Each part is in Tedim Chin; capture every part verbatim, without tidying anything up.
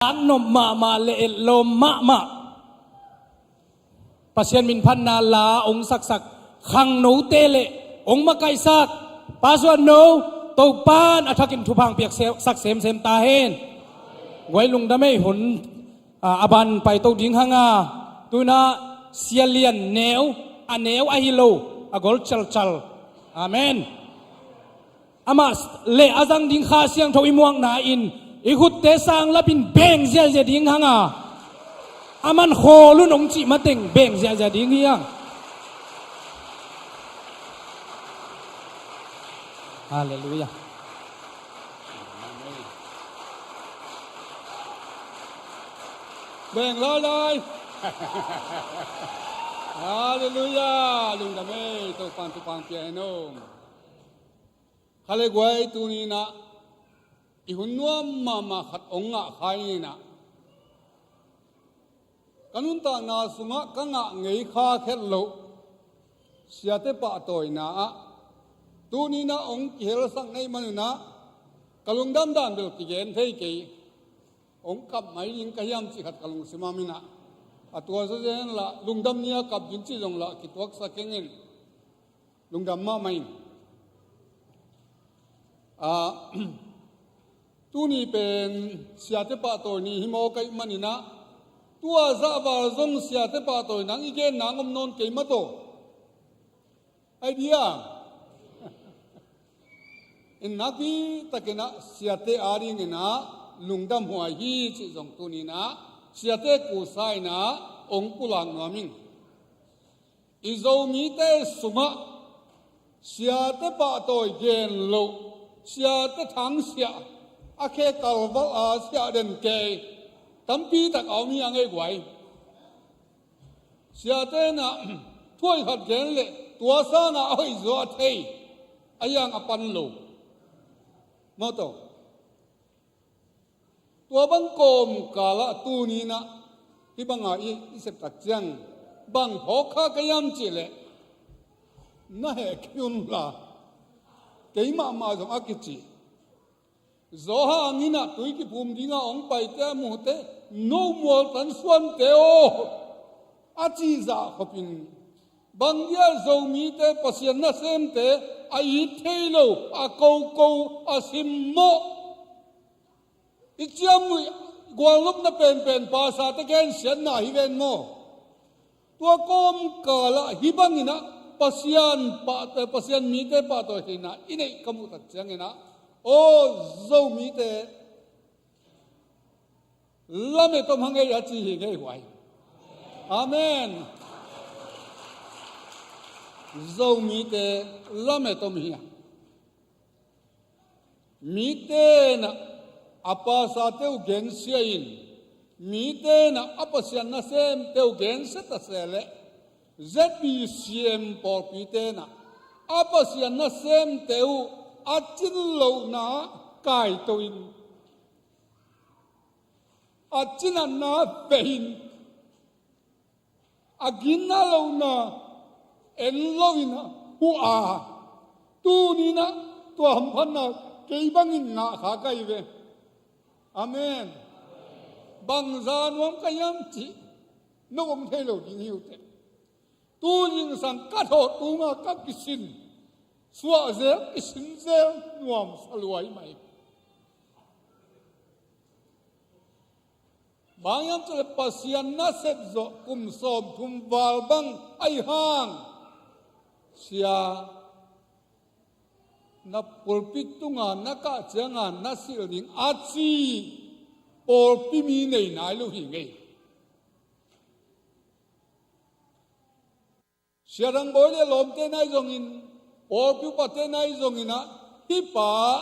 An nop mahmah le etlawm mahmah Pasian min phatna la hong saksak khangnote le hong makaihsak Pa Suan No, Topan a thakin thupha piak sak semsem ta hen. Guai lungdam ei. Hun a, a ban paito ding hanga, tuna Sia Lian neu, a neu ahi lo, a gol calcal. Amen. Amah le a zang ding Kha Siangtho i muakna in i khutte sanglapin beng ziahziah ding hanga, a man khawl un hong cih mateng beng ziahziah ding hi hang. Halleluiah. Beng lailai. Halleluiah. Lungdam ei. Topan thupha pia hen aw. Kha le guai, tuni-in ah i hun nuam mahmah khat hong ngah kha in ah, ka nuntakna sungah ka ngah ngei kha khet loh siate pahtawina ah tuni-in ah hong kihelsak na hih manun ah ka lungdam dan bel kigen thei kei. Hong kap mai ding ka hiam cih khat ka lungsim ah om in ah, a tua zawzen lah lungdam ni-a kap ding cih zong lah kituaksak keng in. Lungdam mahmah ing. A, tuni pen siate pahtawi ni hi maw ka hih manin ah, tua zah val zong siate pahtawi nang i gen nang om nawn kei mah tawh. Ai dia. Innakpi takin ah siate adingin ah lungdam huai hi cih zong tuni-in ah siate kusa in ah hong pulak nuam ing. I Zomite sungah siate pahtawi gen loh, siate thangsiah, a khe kalvalh a siah den kei tampi tak a om hi a ngei guai. Siate in ah thuai khat gen leh tua sangah a hoih zaw a thei, a hiang a pan lo. Maw taw. Tua bang kawmkalah tuni-in ah hih banga i, i sep tak ciang bang phawk kha ka hiam cih leh, na heh kei un la, kei mahmah zong a kici. Johan in ah tui kiphum dinga hong paite a mute, no mual tan suante aw, a cih zah khopin, bang dia Zomite Pasian nasemte a it thei lo, a koko, a simmawh, i ciamnuih guallopna penpen pasate gensiatna hi ven maw? Tua kawmkalah hih bangin ah Pasian pah, Pasian mite pahtawi theihna i neih ka muh tak ciangin ah, aw, Zomite lamet om hang ei a ci hi ngei huai. Amen. Zomite lamet om hi a. Mite in ah a pasate uh gensia in, mite in ah a Pasian nasemte uh gensia ta se leh, Z B C M pawlpite in ah a Pasian nasemte uh a cin lohna kaito in, a cinatna vei in, a ginna lohna en lo in ah huh a, tuni-in ah tua hamphatna kei bangin ngah kha ka hi ve. Amen. Bangza nuam ka hiam cih no hong thei lo ding hi uh teh. Tu zingsang ka thawh tunga ka kisin suah zel, kisin zel nuamsa lua hi mai. Bang hiam cih leh Pasian nasep zawh kum sawmthum val bang ahi hang, sia, na pulpit tunga na kah cianga na silh ding a ci pawlpi mi nei nai lo hi ngei. Sia Dang Bawi le lawmte nai zongin, pawlpi upate nai zongin ah, hih pa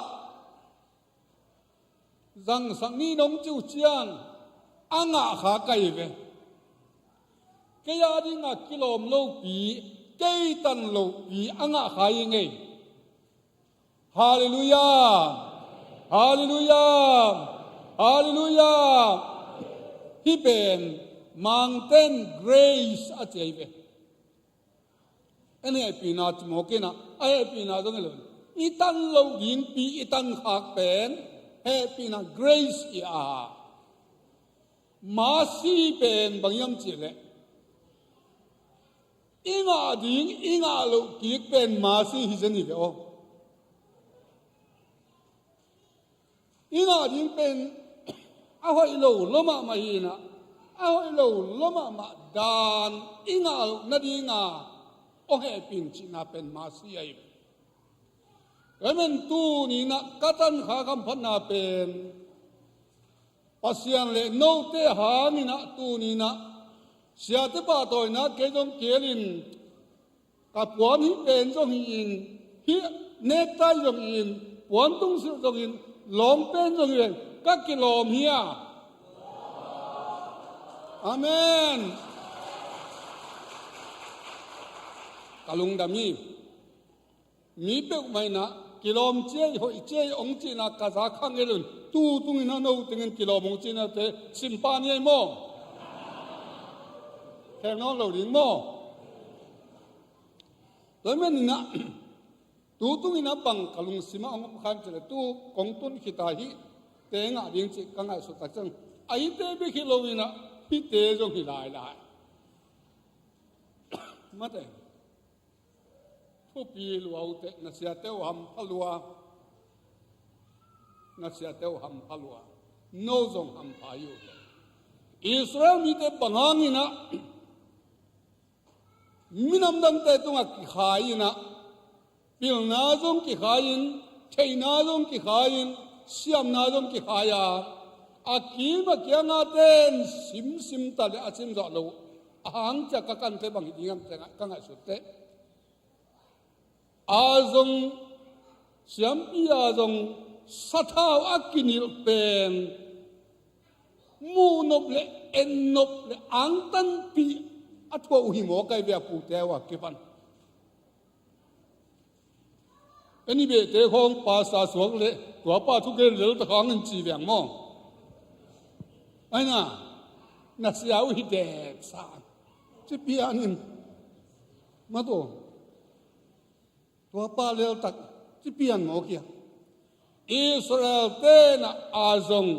zangsak ni nong ci uh ciang a ngah kha ka hi ve. Kei a dingah kilawm lopi, kei tan lopi a ngah kha hi ngei. Halleluiah. Halleluiah. Halleluiah. Hih pen Mangten grace a ci ahi ve. En hehpihna ci mawk in ah, a hehpihna zong hi lo. I tan loh dingpi i tan khak pen hehpihna grace hi a. Masi pen bang hiam cih leh, i ngah ding i ngah loh kik pen masi hi zen hi ve aw. I ngah ding pen a hoih lo lua mahmah hi inah, a hoih lo lua mahmah dan i ngah loh nadinga aw hehpih in cihna pen masi ahi ve. Tua ahih manin tuni inah ka tankhak hamphatna pen Pasian le note hang inah tuni inah siate pahtawina kei zong kiel in, ka puan hih pen zong hi in, hih nektai zong hi in, puan tungsilh zong hi in, lawm pen zong hi in, ka kilawm hi a. Amen. Ka lungdam hi. Mi peuhmah inah kilawm ciai, hoih ciai hong cihna ka za khang el un. Tu tung inah no tengin kilawm hong cihnate sim pah ni ei maw? Khel nawn lo ding maw? Tua ahih manin ah tu tung inah bang ka lungsim ah hong om kha hiam cih leh tu kong tun khit a hihte ngah ding cih ka ngaihsut tak ciang a hihte bek hi lo inah hihte zong hi lailai. Mate. Thupi lua uh teh, na siate uh hampha lua. Na siate uh hampha lua. No zong hampha hi uh teh. Israel mite bang hang inah minam dangte tungah kikhai inah, pilna zong kikhai in, theihna zong kikhai in, siamna zong kikhai a, a kim a kianga ten simsim ta le a simzawh lo a hang cia ka kante bang hi ding hiam cia ka ngaihsut teh. A zong, siampi a zong sathau a kinilh pen muh nop le en nop le angtanpih a thuah uh hi maw kai ve a pute uh a kipan. En i behte khawng pasta suak le tua pa thugen lel ta khang in ci veng maw? Aina, na sia uh hi dek sa. Ci pian in. Matu. Tua pa leltak ci pian mawk hi a. Israel tena a zong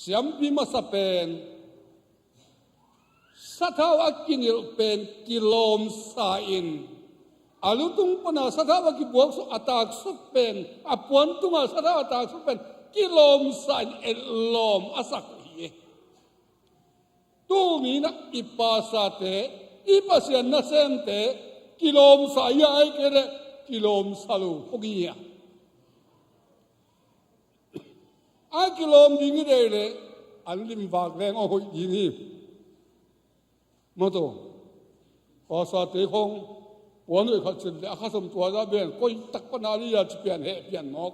siampi masa pen sathau a kinilh pen kilawmsa in, a lutung pana sathau a kibuaksuk a taksuk pen, a puan tunga sathau a taksuk pen kilawmsa in etlawm a sak uh hi. Tuni inah i pasate, i Pasian nasemte kilawmsa hi a, ahih kei leh kilawmsa lo khong hi a. A kilawm ding i deih leh an limvak leng a hoih ding hi. Mawtaw, pasate khong puan hoih khat silh leh a khasum tua zah ben koi tak pana li a ci pian heh pian mawk.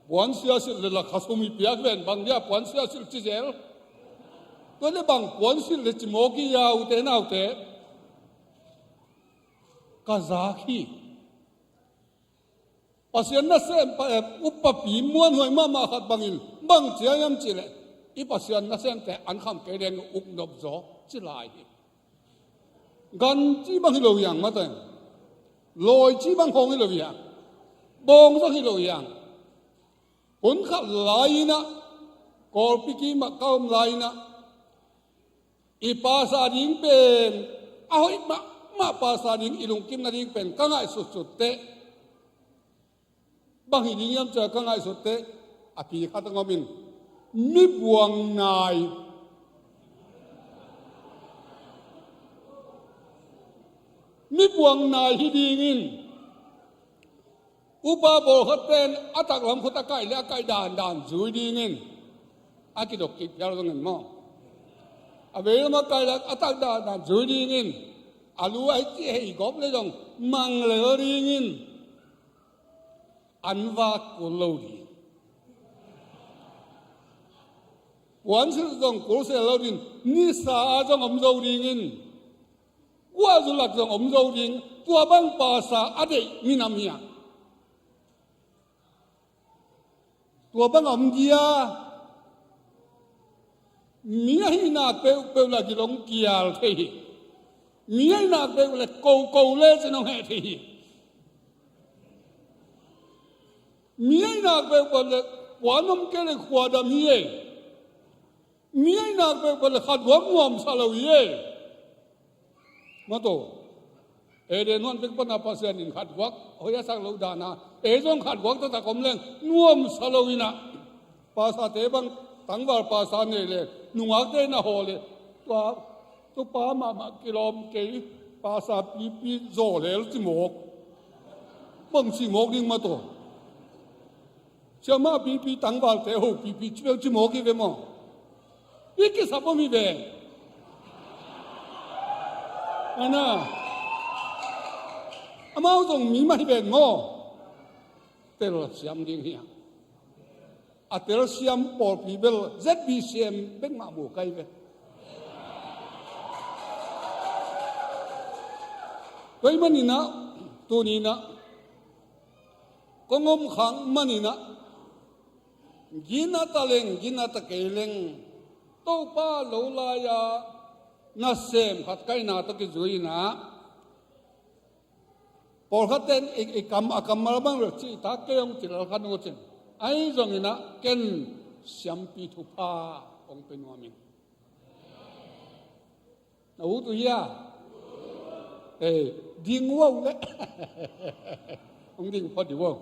Puan sia silh le la khasum i piak ven bang dia puan sia silh ci zel. Tua le bang puan silh le ci mawk i a, ute naute. Ka zak hi. Pasian nasem pa, eh, uppapi muanhuai mahmah khat bangin bang cia hiam cih leh i Pasian nasemte an kham kei leng uk nop zaw ci lai hi. Gan ci bang hi lo hiang mate. Lawi ci bang khawng hi lo hiang. Bawng zong hi lo hiang. Hun khat lai inah, Kawlpi kimah ka om lai inah, i pasa ding pen a hoih mahmah pasa ding i lungkim nading pen ka ngaihsutsut teh. Bang hi ding hiam cia ka ngaihsut teh, a pi khat a ngawm in, mi buang nai. Mi buang nai hi dingin, upa bawlkhat pen a taklam khut a kaih le a kaih dandan zui dingin, a kidok kik phial zongin maw? A veilam a kaih le a tak dandan zui dingin, a lu a hei ci hei gawp le zong mang lel dingin, an vak kul lo ding. Puansilh zong kul sel lo ding, nisa a zong om zo dingin, guahzu lak zong om zo ding, tua bang pasa a deih minam hi a. Tua bang a om dia, mi a hihnak peuhpeuh la kilong kial thei hi. Mi a hihnak peuh le koko le cin hong heh thei hi. Mi a hihnak peuhpeuh le Puan om kei le khuadam hi e. Mi a i nak peuhpeuh le khatguak nuamsa lo hi e. Maw taw. Eden huan bek pana Pasian in khatguak hoih a sak lo dan a, ei zong khatguak taktak om leng nuamsa lo in ah, pasate bang tangval pasa nei le nungakte na haw le, tua, tua pa mahmah kilawm kei, pasa pipi zaw lel ci mawk. Bang ci mawk ding maw taw. Siamah pipi, tangvalte ho pipi, ci bel ci mawk hi ve maw? I kisap om hi ve. Ana, amau zong mi mah hi ven maw? Telsiam ding hi a, a telsiam pawlpi bel Z B C M bek mah mu kai ve. Tua ahih manin ah, tuni-in ah, kong om khak manin ah, gina ta leng, gina ta kei leng, Topa lo lai-a nasem khat ka hihna tawh kizui-in ah, pawlkhatte in i, i kam, a kammal bang bel cihtak kei hong ci lel kha nu cin. Ahi zongin ah ken siampi thupha hong pia nuam ing. Na ut uh hia? Eh, ding uh a uh leh. Hong ding phot dih uh a uh.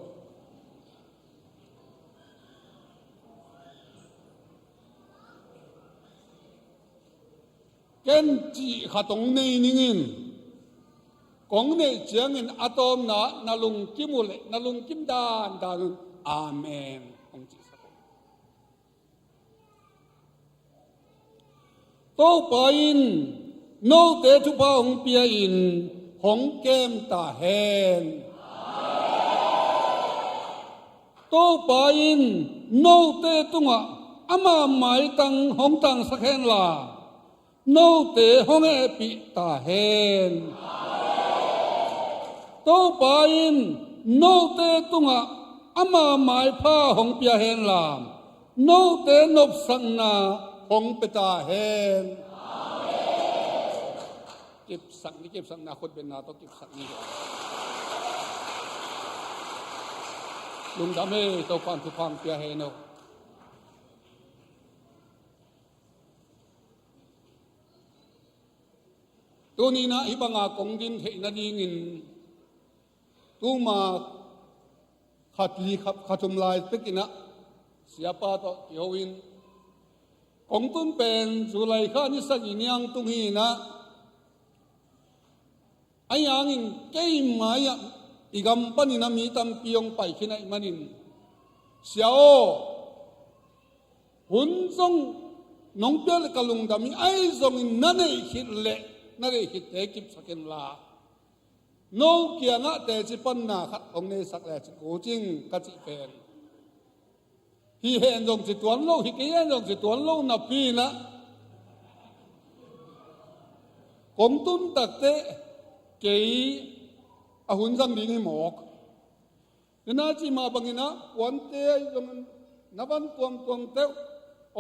Ken cih khat hong nei ning in, kong neih ciangin a tawpna na lungkim uh leh na lungkim dandan un, Amen, hong cihsak uh. Topa in note thupha hong pia-in hong kem ta hen. Topa in note tungah ama maitang hong tangsak hen la, note hong hehpih ta hen. Topa in note tungah ama maipha hong pia hen la, note nopsakna hong pia ta hen. Kipsak ni, kipsakna khut benna tawh kipsak ni. Lungdam e, Topa'n thupha hong pia hen aw. Tuni-in ah hih banga kong din theih nadingin tuma khat li khat, khat thum lai pekin ah siapa tawh kiho in, kong tun pen July kha ni sagih niang tung hi-in ah, ahi hangin kei mai-ah i gam panin ah mi tampi hong pai khin ahih manin, Sia aw, hun zong nong pia leh ka lungdam hi, ahi zongin na neih khit leh na neih khitte kipsak inla, no kiangah teci panna khat hong neisak le ci ko cing ka cih pen, hih hen zong ci tuan lo, hih kei hen zong ci tuan lo napi-in ah, kong tun takteh kei a hun zang ding hi mawk. Nana cih mah bangin ah, puante ahi zongin, na van tuamtuamte uh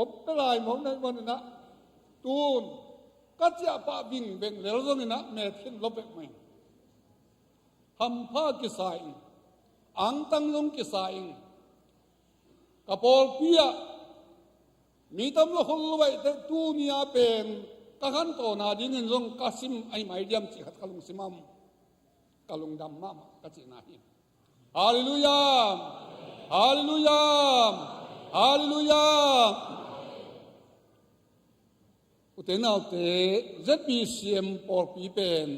om pia lai mawk na hih manin ah, tun ka ciah pah vingveng lel zongin ah, met khin lo pek mai. Hampha kisa ing, angtang zong kisa ing. Ka pawlpi ah mi tam lo khol lo ahih teh, tuni-a pen ka khantohna dingin zong ka sim ahi mai diam cih khat ka lungsim ah om. Ka lungdam mahmah ka cihna hi. Halleluiah! Halleluiah! Halleluiah! Ute naute, Z B C M pawlpi pen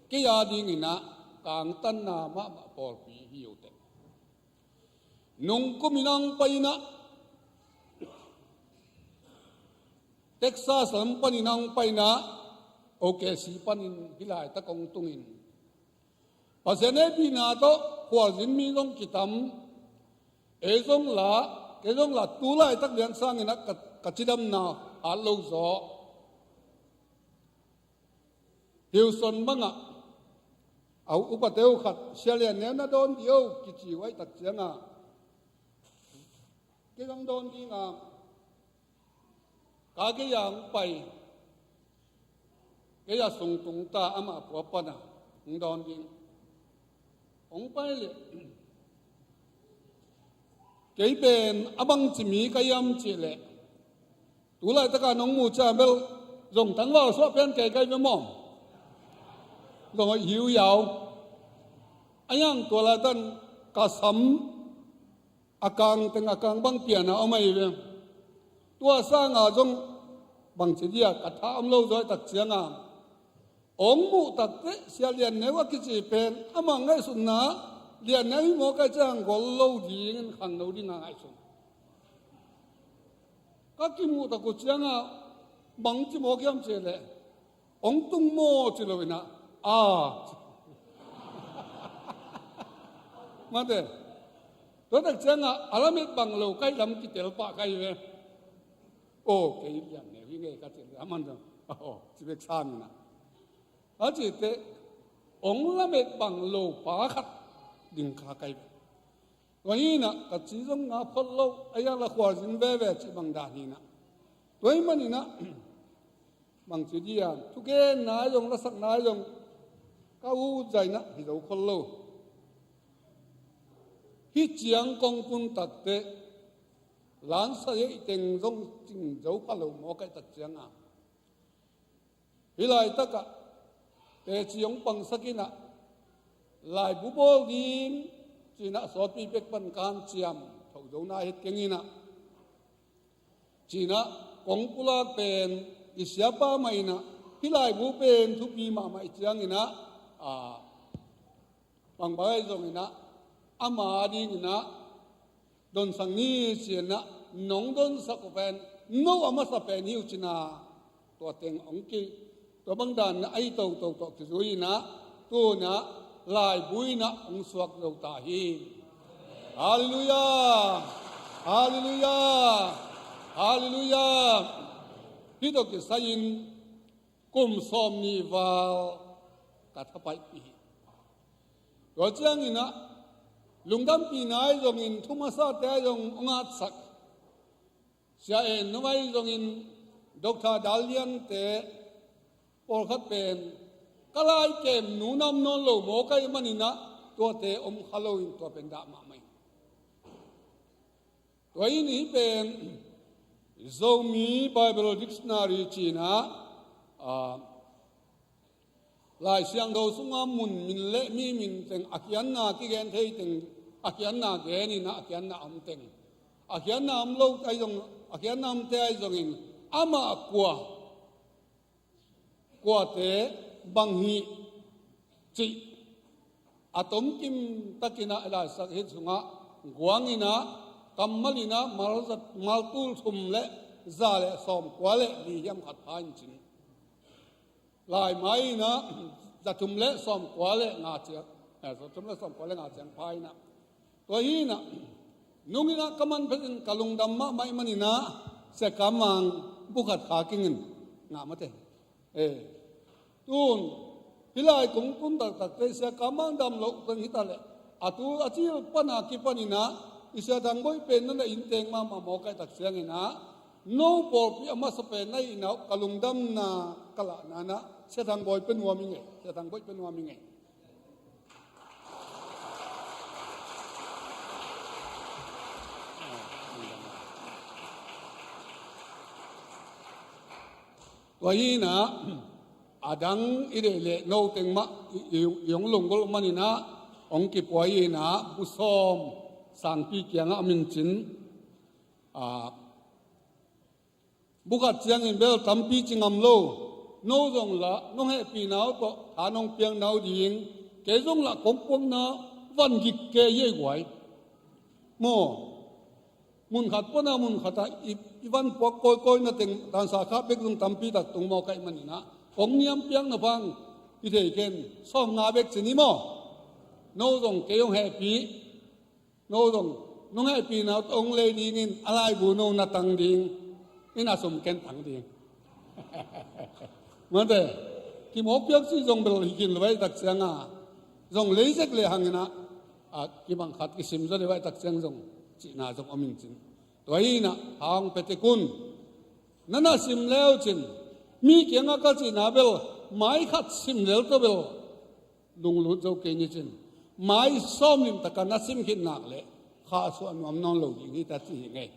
kei a dingin ah ka angtanna mahmah pawlpi hi uh teh. Nungkumin ah hong pai-in ah, Texas lam panin ah hong pai-in ah, O K C panin hih laitak hong tungin, Pasian hehpihna tawh khualzin mi zong kitam. Ei zong la, kei zong la, tu laitak lian sangin ah ka, ka cidamna hat lo zaw. Houston bangah a upate uh khat, Sia Lian, ne na dawn dih o, kici uh ahih tak ciangah, kei zong dawn ding a, ka gei-a hong pai, gei-a sung tung ta, amah pua pan a hong dawn ding. Hong pai leh, Kei pen a bangci mi ka hiam cih leh, tu laitaka nong mu ciang bel zong tangval suah pian kei ka hi ve maw? Zong hoih hi uh hiau. A hiang tua laitan ka sam a kang teng a kang bang piana om ahi ve. Tua sanga zong bangci dia ka tha om lo zaw tak cianga, ong muh takteh Sia Lian Neu a kici pen ama ngaihsutna, Lian Neu hi mawk ahih ciang gol lo dingin khangno dinga ngaihsun. Ka kimuh tak uh cianga bangci mawk hiam cih leh, ong tung maw ci lo inah, a, mate. Tua tak cianga a lamet bang lo ka hih lam kitel pah ka hi ve. Aw, kei Lian Neu hi ngei ka cih leh, aman zong, aw, ci bek sa inah, a cih teh, ong lamet bang lo pa khat ding kha ka hi ve. Tua hi inah ka ci zong nga phot lo, a hiang la khualzin veve cih bang dan hi inah. Tua hi man inah, bangci dia thugenna zong, lasakna zong ka ut zah inah hi zo khol lo. Hih ciang kong tun takteh lansa hei teng zong cing zo pha lo mawk ahih tak cianga, hih laitakah teci hong pangsak inah, laibu bawl ding ci inah sawtpi pek pan ka hanciam tho zo na het keng inah, ci inah kong pulak pen i siapa mah inah, hih laibu pen thupi mahmah ih ciang inah, a, bang bang ahi zong inah, ama ding inah donsak ni ci inah, nong donsak uh pen no a masa pen hi uh ci inah, tua teng ong ki, tua bang dan inah ahi toto tawh kizui inah, tu inah laibu inah ong suak zo ta hi. Halleluiah. Halleluiah. Halleluiah. Hih tawh kisai-in kum sawmnih val ka thapaihpih hi. Tua ciang inah lungdampihna ahi zongin, thu masate ahi zong ong hatsak, Sia En No ahi zongin, Doctor Dal Lian te pawlkhat pen ka laikem nu nam nawn lo mawk ahih man inah, tuate om kha lo in tua pen dah mahmah in. Tua in hih pen Zomi Bible Dictionary ci inah, a, Lai Siangtho sunga mun min le mi min teng, a khiatna kigen thei teng, a khiatna gen inah, a khiatna om teng, a khiatna om lo ahi zong, a khiatna omte ahi zongin, amah kua, kuate bang hi cih a tomkim takin ah i laisak hih sungah guang inah, kammal inah, mal za, mal tul thum le za le sawmkua le li hiam khat pha in cin. Laimai inah za thum le sawmkua le nga ciang, eh, za thum le sawmkua le nga ciang pha inah. Tua hi inah, nung inah ka man phetin ka lungdam mahmah ih man inah, Sia Kam Mang bu khat kha kingin ngah mate. Eh, tun, hih lai kong tun taktak teh Sia Kam Mang dam loh teng hi ta leh, a tu a cil pana kipan inah, i Sia Thang Bawi pen na na inn teng mahmah mawk ahih tak ciang inah, no pawlpi a masa pen na hih inah, ka lungdamna ka lahna inah, Sia Thang Bawi pia nuam ing ei, Sia Thang Bawi pia nuam ing ei. Tua hi inah, a dang i deih leh no teng mah i, i, i hong lunggulh man inah, hong kipua hi inah, bu sawm sangpi kiangah om in cin, a, bu khat ciangin bel tampi ci ngam lo. No zong lah nong hehpihna uh tawh tha nong piakna uh ding. Kei zong lah kong puakna van gik kei hi ei guai. Maw, mun khat pana mun khatah i, i van puak kawikawi na teng dansa kha bek zong tampi tak tung mawk ahih man inah, kong niam piakna bang i thei ken, sawmnga bek ci ni maw. No zong kei hong hehpih. No zong nong hehpihna uh tawh hong lei dingin, a laibu no na tang ding, in a sum ken tang ding. Mate, kimawk piak cih zong bel hi khin lo ahih tak ciangah, zong lei zek lehang inah, a, kibang khat kisim zaw leh ahih tak ciang zong cihna zong om in cin. Tua hi inah, hong pia tek un. Na na sim le uh cin, mi kiangah ka cihna bel, mai khat sim lel tawh bel lunglut zo kei ni cin. Mai sawm limtaka na sim khit nak leh, khahsuah nuam nawn lo ding hi ta ci hi ngei.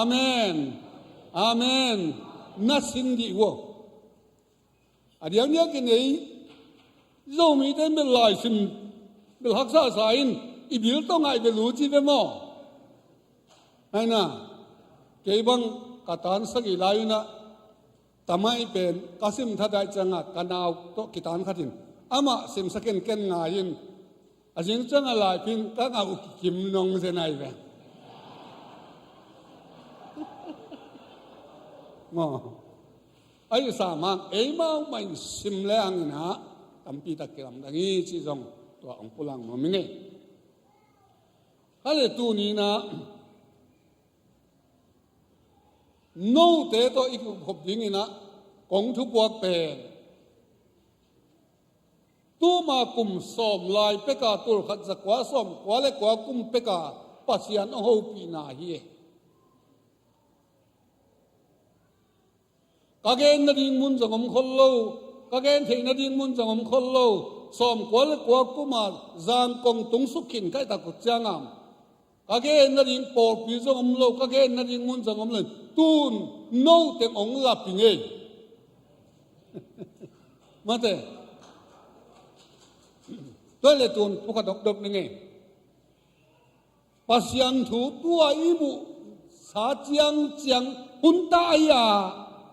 Amen. Amen. Na sin dih uh aw. A diakdiakin ei Zomite in bel laisim bel haksa sa in i bil tawh ngaih bel uh ci ve maw? Aina, kei bang ka tan sagih lai-in ah, tamai pen ka sim tha daih ciangah ka nau tawh kitan khat in amah simsak in ken ngai in, a zing ciangah laiphin ka ngah uh kikim nong zen ai ve. Maw? Ahi sa mang ei mau mah in sim le hangin ah tampi tak kilamdang hi cih zong tua hong pulak nuam hi ngei. Kha le tuni-in ah note tawh i kikhop dingin ah kong thupuak pen, tuma kum sawm lai peka, tul khat za kua sawm kua le kua kum peka Pasian a hopihna hi. Ka gen nading mun zong om khol lo, ka gen theih nading mun zong om khol lo, sawm kua le kua kuma zang kong tung suk khin kaihtak uh ciangam, ka gen nading pawlpi zong om lo, ka gen nading mun zong om lo. Tun no teng ong lap hi ngei. Mate. Tua le tun pukhat dopdop ni ngei. Pasian thu tua i muhsa ciangciang hun ta ahi a,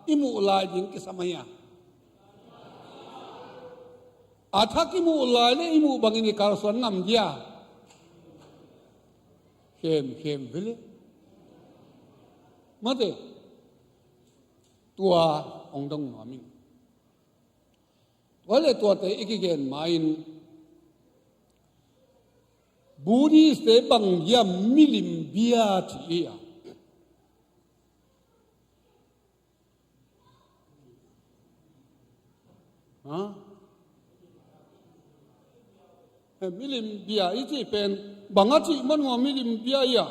i muh lai ding kisam ahi a. A thak i muh lai le i muh bangin i kalsuan ngam dia. Khemkhem vele. Mate. Tua hong dong nuam ing. Tua le tuate i kigen ma-in Buddhist-te bang hiam milim bia ci hi a. Ha? Eh, milim bia i cih pen bang a cih man uh a milim bia hi a.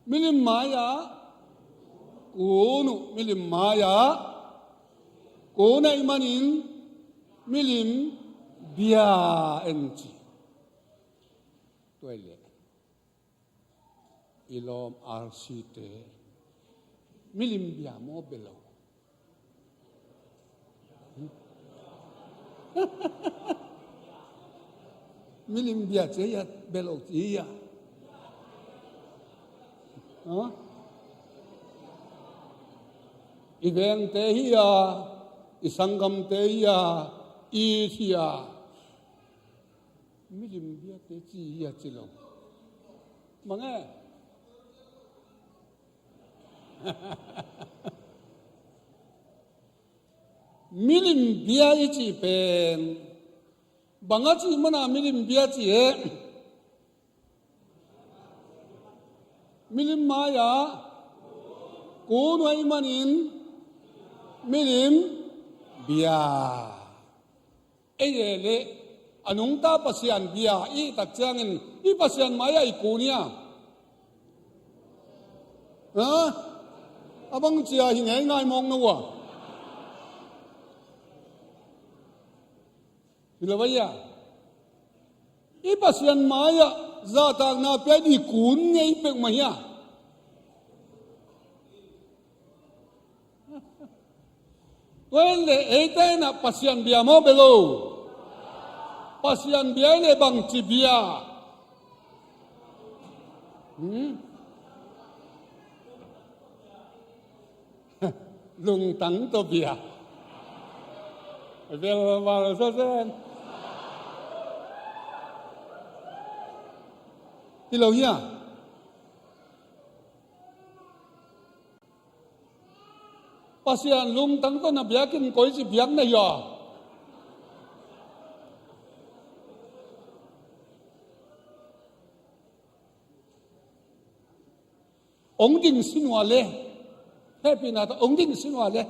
Milim mai-ah kun uh, milim mai-ah kun ahih manin milim bia en ci. Tua hi leh i lawm R C te milim bia maw bia lo? Milim bia ci a, bia lo ci a. Ha? I vengte hi a, i sanggamte hi a, i hi a. Milim biate ci hi a ci lo. Bang e? Milim bia i cih pen bang a cih mana milim bia ci e? Milim mai-ah kun uh ahih manin milim bia. Ei le le a nungta Pasian bia i hih tak ciangin i Pasian mai-ah i kun hiam? Ha? A bang cia hi ngei ngai mawk na uh a. Hi lo a hia? I Pasian mai-ah zahtakna pia in i kun ngei peuhmah hia? Tua hi leh eite in ah Pasian bia maw bia lo? Pasian bia hi leh bangci bia? Hmm? Lungtang tawh bia. Velval sasen. Hi lo hia? Pasian lungtang tawh na biakinn koici biak na hia? Ong ding sin uh a le. Hehpihna tawh ong ding sin uh a le.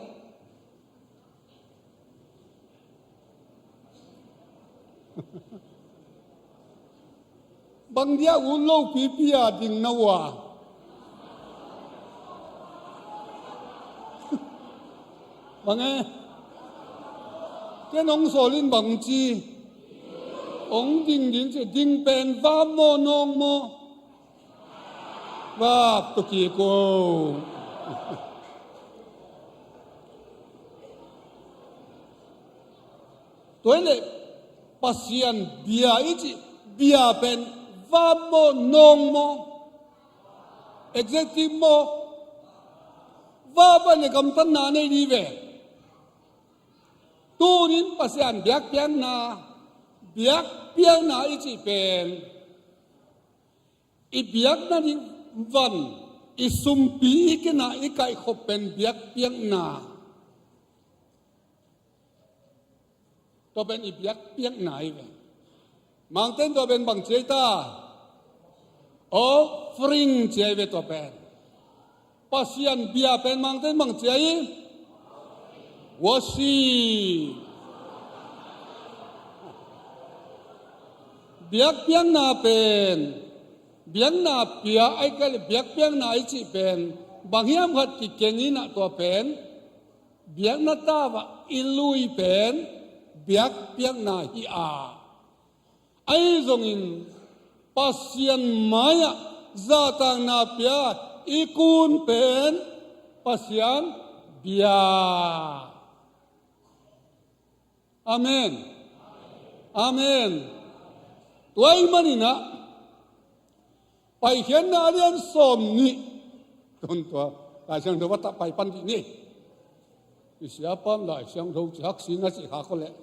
Bang dia ut lopipi a ding na uh a? Bang e? Ken ong sawl in bang ci? Ong ding ding ci, ding pen vap maw nawng maw? Vap tua kik o. Tua hi leh Pasian bia i cih, bia pen vap maw nawng maw? Exactly maw? Vap a leh gamtatna nei ding ve. Tunin Pasian biakpiakna, biakpiakna i cih pen i biakna ding van, i sumpi i kina i kaihkhop pen biakpiakna. Tua pen i biakpiakna hi ve. Mangten tua pen bang ci ai ta? Offering ci ai ve tua pen. Pasian bia pen Mangten bang ci ai? Worship. Biakpiakna pen, biakna pia ai kal, biakpiakna i cih pen bang hiam khat kikeng in ah tua pen biakna tau ah i lui pen biakpiakna hi a, ahi zongin Pasian mai-ah zahtakna pia i kun pen Pasian bia. Amen. Amen. Tua ahih manin ah Paikhiatna a lian sawm nih. Tun tua Lai Siangtho va tah pai pan dih ni. I sia pan Lai Siangtho ci hak si na ci kha ko leh.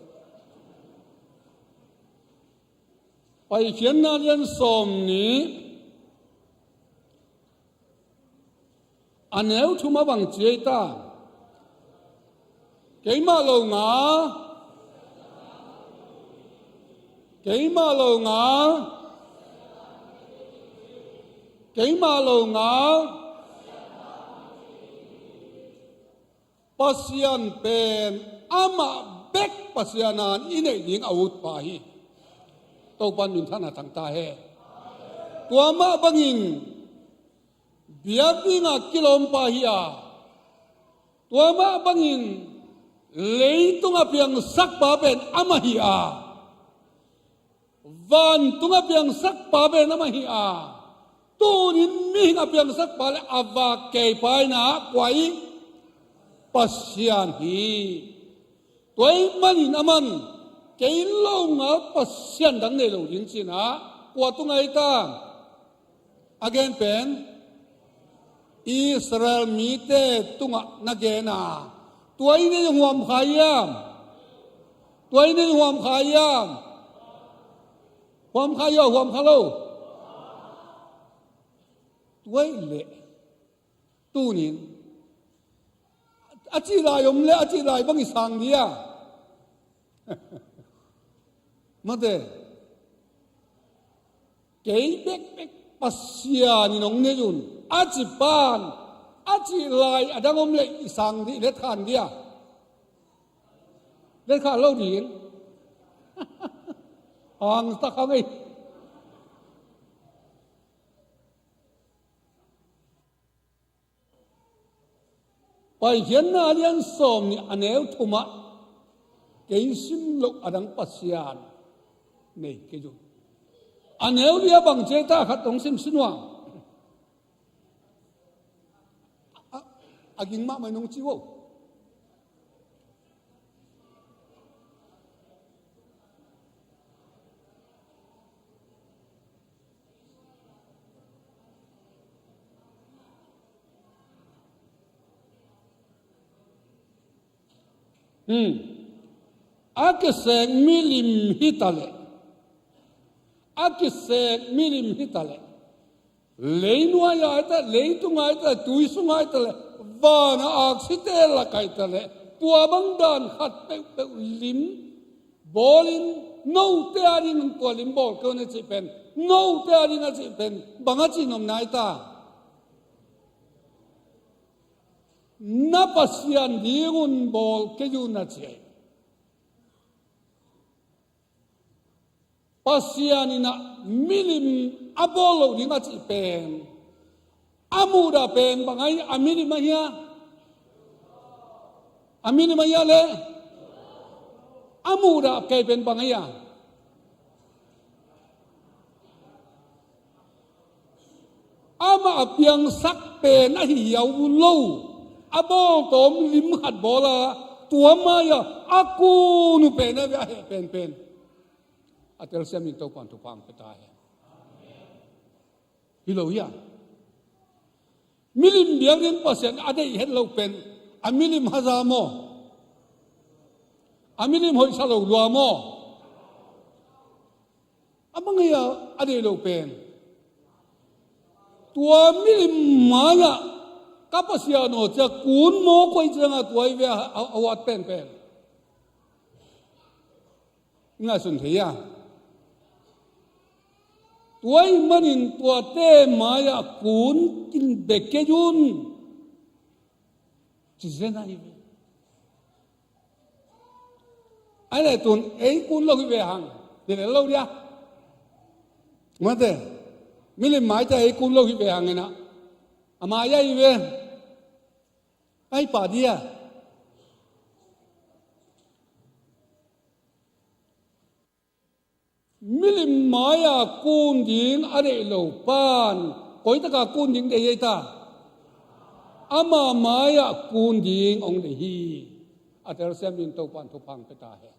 Paikhiatna a lian sawm nih a neu thum ah bang ci ai ta? Keimah lo nga, keimah lo nga, keimah lo nga. Pasian pen amah bek Pasian a i neih ding a utpa hi. Topa'n minthanna thang ta hen. Tua mah bangin biak dinga kilawmpa hi a, tua mah bangin leitung a piangsakpa pen amah hi a, vantung a piangsakpa pen amah hi a, tunin mihing a piangsakpa le a vak keipa in ah kua hi? Pasian hi. Tua ahih manin aman kei lo ngal Pasian dang nei lo ding ci-in ah kua tungah hi ta? A gen pen Israel mite tungah na gen a, tua i neih huam kha hiam? Tua i neih huam kha hiam? Huam kha hiam, huam kha lo? Tua hi leh tunin a cih lai om le a cih lai bang i sang dia? Mate. Kei bekbek Pasian in hong nei un a ci pan a cih lai a dang om le i sang dih, letkhan dia? Letkhan lo ding. Hang tak hang ei. Paikhiatna a lian sawm nih a neu thum ah kei sim loh a dang Pasian nei kei un. A neu li ah bang ci ai ta khat hong sim sin ua. A, a ging mahmah in hong ci vo. Hmm. A kisek milim hi ta leh, a kisek milim hi ta leh, leinuai ah hi ta, leitung ah hi ta, tui sung ah hi ta leh, van a aksite lak ah hi ta leh, tua bang dan khat peuhpeuh lim bawlin, note adingin tua lim bawl kei un a cih pen, note ading a cih pen bang a cih nopna hi ta? Na Pasian dingun bawl kei un a ci ai. Pasian in ah milim a bawl loh ding a cih pen, a muhdah pen bang ahi, a milim ahi a, a milim ahi a le, a muhdah kei pen bang ahi a, Amah a piangsak pen ahi hiau lo, a bawltawm lim khat bawl a, tua mai-ah a kun uh pen a ve a heh penpen. A telsiam in Topan thupha hong pia ta hen. Hi lo hia? Milim biakinn Pasian a deih het lo pen, a milim haza maw? A milim hoihsa lo lua maw? A bang hia a deih lo pen? Tua milim mai-ah ka Pasian aw ci-a kun mawk uh ahih ciangah tua hi ve a, a, a huat penpen. Ngaihsun thei a. Tua ahih manin tuate mai-ah kun kin bek kei un. Ci zen ahi ve. Ai le tun ei kun lo hi ve hang. Ti le lo dia. Mate. Milim mai ta ei kun lo hi ve hang ina. A mai ahi ve. Ai pa dia. Milim mai-ah kun ding a deih lo pan, koi takah kun ding deih ei ta? Ama mai-ah kun ding hong deih hi. A telsiam in Topan thupha hong pia ta hen.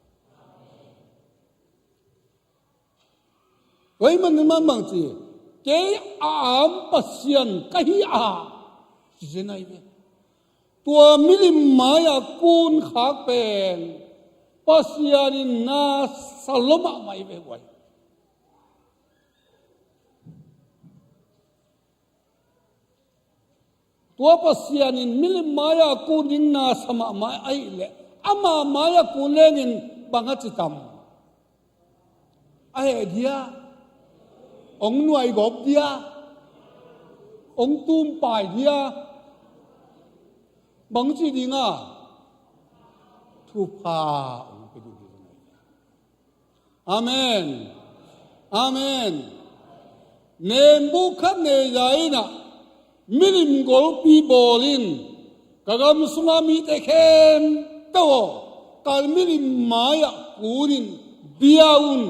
Koi man man bang ci, kei a am Pasian ka hi a, ci zen ahi ve. Tua milim mai-ah kun khak pen Pasian in na sa lua mahmah hi ve huai. Tua Pasian in milim mai-ah kun ding na sa mahmah ahih leh, ama mai-ah kun lengin bang a ci tam? A heh dia, hong nuaigawp dia, hong tumpai dia, bang ci ding a? Thupha hong pia ding hi. Amen. Amen. Nebukhadnezzar in ah milim golpi bawl in, ka gam sunga mite khempeuh aw, ka milim mai-ah kun in bia un,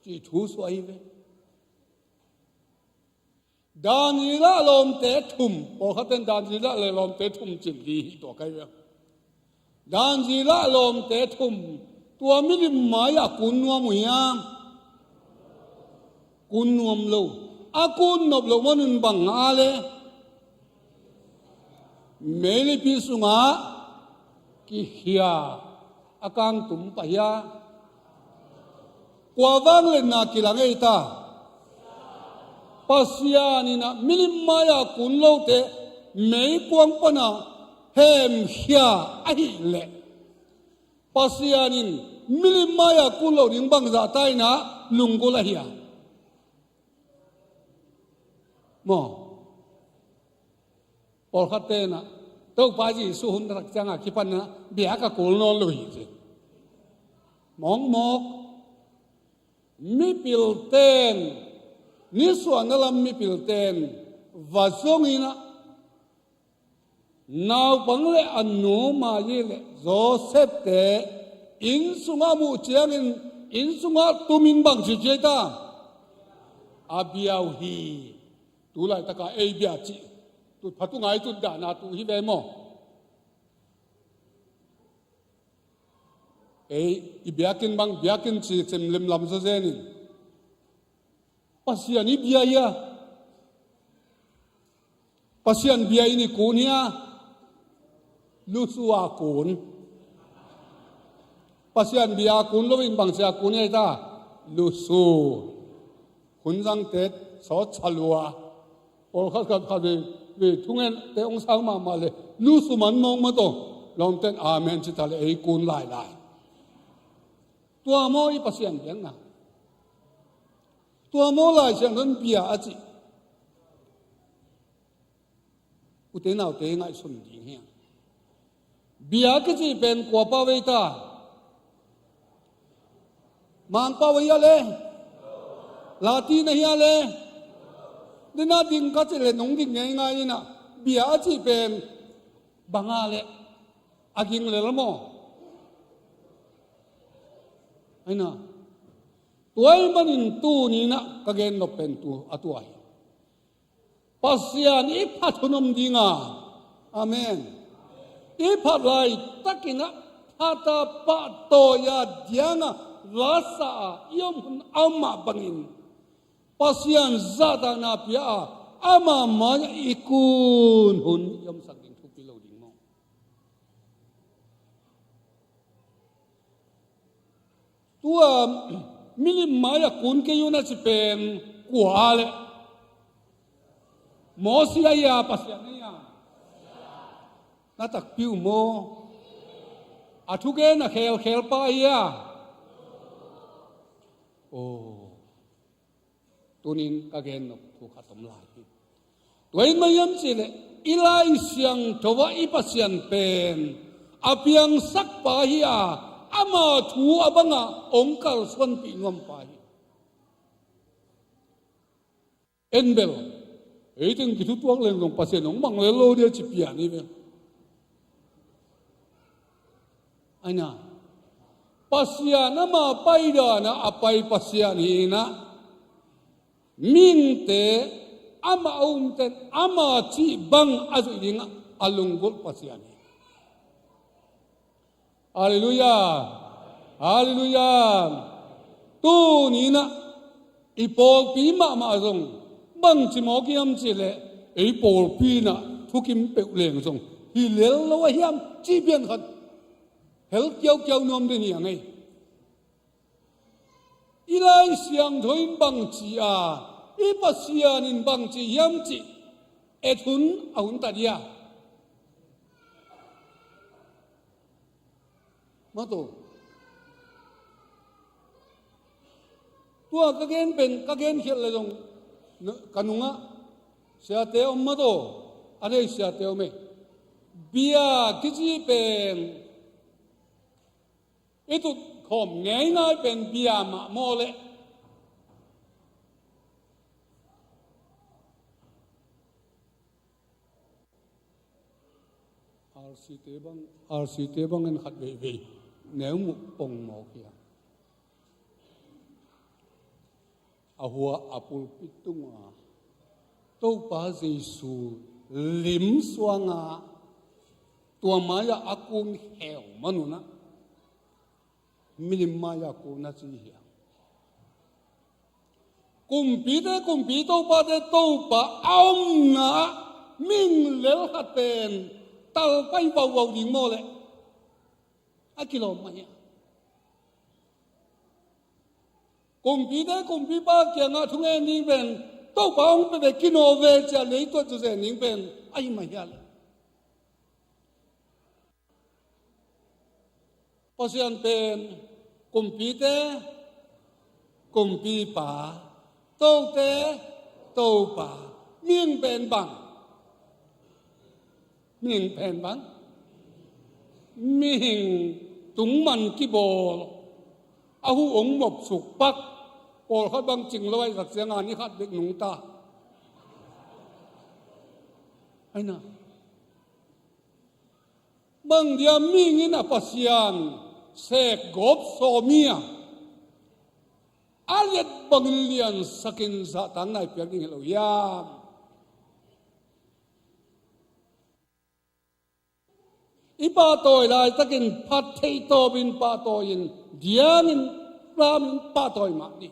cih thu suah hi ve. Daniel lawmte thum, pawlkhat ten Daniel lawmte thum cih hi tua kai ve. Daniel lawmte thum, tua milim mai-ah kun nuam uh hiam? Kun nuam lo. A kun nop loh manun bang a le? Meilipi sungah kikhia, a kangtum pah hia? Kua vangliatna kilang ei ta? Pasian in ah milim mai-ah kun lote meikuang pana hemkhia ahih leh, Pasian in milim mai-ah kun loh ding bangzah ta in ah lunggulh ahia? Maw? Pawlkhat ten ah Topa Jesuh hun a rak ciangah kipan in ah bia ka kul nawn lo hi ci. Mawkmawk. Mipil ten, nisuahna lam mipil ten va zong in ah, naupang le a nu Mari le Josef te inn sungah muh ciangin, inn sungah tumin bang ci ci ei ta? A bia uh hi. Tu laitakah ei bia cih, tu phatungai tut dahna tu hi ve maw? Ei i biakinn bang biakinn ci cim limlam zawzen in, Pasian i bia hia? Pasian bia in i kun hia? Lusu a kun. Pasian bia a kun loin bangci a kun hia ei ta? Lusu. Hun zangte sawt sa lua. Pawlkhat khat khat vei, vei thungente hong sang mahmah le, lusu man mawk mataw. Lawmten amen ci ta le ei kun lailai. Tua maw i Pasian biakna? Tua maw Lai Siangtho in bia a cih? Ute naute ngaihsun ding hi. Bia kicih pen kua pau ei ta? Mangpau ahi a le? Lati na hi a le? Dena ding ka cih le nong ding ngeingai in ah, bia a cih pen bang a le? A ging le la maw? Aina. Tua ahih manin tuni in ah ka gen nop pen tu a tua hi. Pasian i phat hun om ding a. Amen. I phat laitakin a phat a, pahtawi a, diang a, lasa a i om hun a om mah bangin Pasian zahtakna pia a, ama mai-ah i kun hun i omsak ding thupi lo ding maw? Tua milim mai-ah kun kei un a ci pen kua a leh? Mosi a hia, Pasian a hia? Na takpi uh maw? A thugen a khelkhel pa a hia? Aw. Tunin ka gen nop thu khat om lai hi. Tua in bang hiam cihleh, i Lai Siangtho ah i Pasian pen a piangsak pa hi a, ama thu a bangah hong kalsuanpih nuam pa hi. En bel, ei teng kithutuak leng zong Pasian hong mang lel lo dia ci pian hi ve. Aina, Pasian ama pai dan a a pai Pasian hi in ah, mihingte ama a umten ama cih bang a zuih dingah a lunggulh Pasian hi. Halleluiah. Halleluiah. Tuni in ah i pawlpi mahmah zong bangci mawk hiam cihleh, ei pawlpi in ah thukim peuh leng zong hi lel lo a hiam cih pian khat hel kiaukiau nuam den hi a ngei. I Lai Siangtho in bangci a, i Pasian in bangci hiam cih et hun a hun ta dia? Mato. Tua ka gen pen, ka gen khial le zong, ka nungah siate om mato, a thei siate om e. Bia kici pen i tut khawm ngeingai pen bia mah maw leh? RC te bang, RC te bang in khat veivei neu muh pong mawk hi a. A hua a pulpit tunga Topa Jesu lim suanga tua mai-ah a kun kheu manunah milim mai-ah kun a ci hi a. Kumpite kumpi, topate topa a omna ah mihing lel khat pen talpai vauvau ding maw leh? A kilawm mah hi a. Kumpite kumpipa kiangah thungen ding pen Topa hong pia ve, kinawh ve ci-a leituat zawzen ding pen ahi mah hi a leh? Pasian pen kumpite kumpipa, tote topa, mihing pen bang? Mihing pen bang? Mihing tungman kibawl, a huh hong mopsuk pak, pawlkhat bang cing lo a, i sak cianga ni khat bek nungta. Aina. Bang dia mihing in a Pasian sek gawp sawm hi a, a liat bangin liansakin zahtakna i piak ding hi lo hiam? I pahtawi laitakin phat theih tawpin pahtawi-in, diangin, lamin pahtawi mah ni.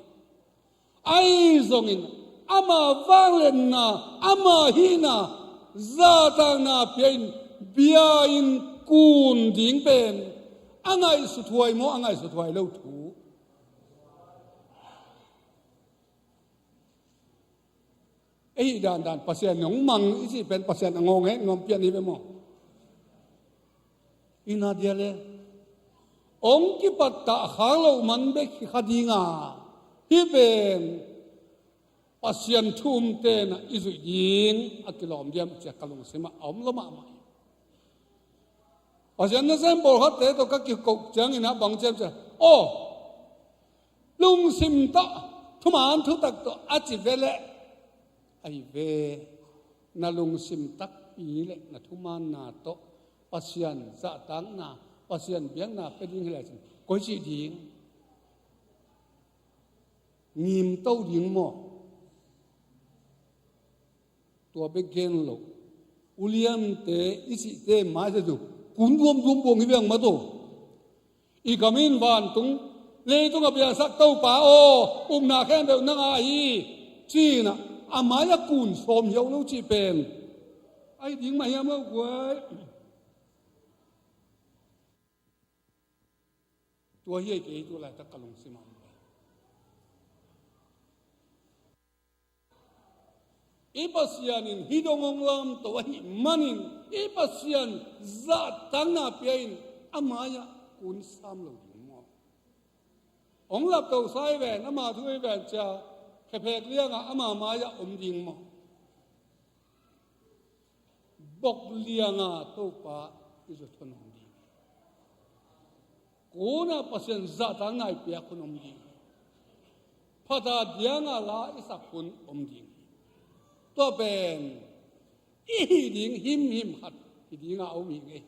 Ahi zongin ama vangliatna, ama hihna, zahtakna pia-in, bia-in kun ding pen a ngaihsuthuai maw, a ngaihsuthuai lo thu? Ei hih dandan Pasian in hong mang i cih pen Pasian a ngawng het nuam pian hi ve maw? Ina dia le hong kipattah khak loh man bek hi kha dinga, hih pen Pasian thu um tenah i zuih ding a kilawm diam, cia ka lungsimah a om lo mahmah hi. Pasian nasem pawlkhatte tawh ka kikoh ciangin ah bang ciam ciah, aw, lungsim tawh, thuman thutak tawh a ci ve leh, ahi ve, na lungsim takpi le na thumanna tawh Pasian zahtakna, Pasian biakna pia ding hi lecin koi cih ding? Ngimto ding maw? Tua bek gen lo, uliante i cihte maizat uh kun duamduam buang hi viang mah tawh. I gam in vantung leitung a biaksak Topa aw, upna khempeuh nang a hi, ci-in ah a mai-ah kun sawm hiau lo cih pen ahi ding mah hiam aw guai? Tua hi ei kei tu laitak ka lungsim ah om ve. I Pasian in hih dong hong lamto ahih manin i Pasian zahtakna pia in a mai-ah kun sam lo ding maw? Hong laptosa hi ven, ama thu hi ven cia khephek liangah ama mai-ah om ding maw? Bok lianga Topa i zut hun om ding. Kunah Pasian zahtakna i piak hun om ding. Phat a dianga la i sak hun om ding. Tua pen i hih ding himhim khat hi dinga om hi ngei.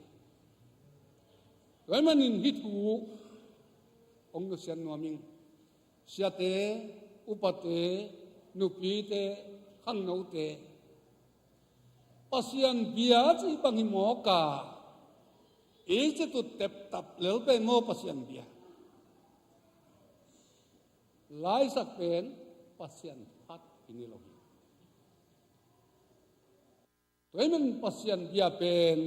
Tua ahih manin hih thu hong nusiat nuam ing. Siate, upate, nupite, khangnote, Pasian bia cih bang hi mawk a, i cih tu teptap lel pen maw Pasian bia? Laisak pen Pasian phat hi ni lo hi. Tua ahih manin Pasian bia pen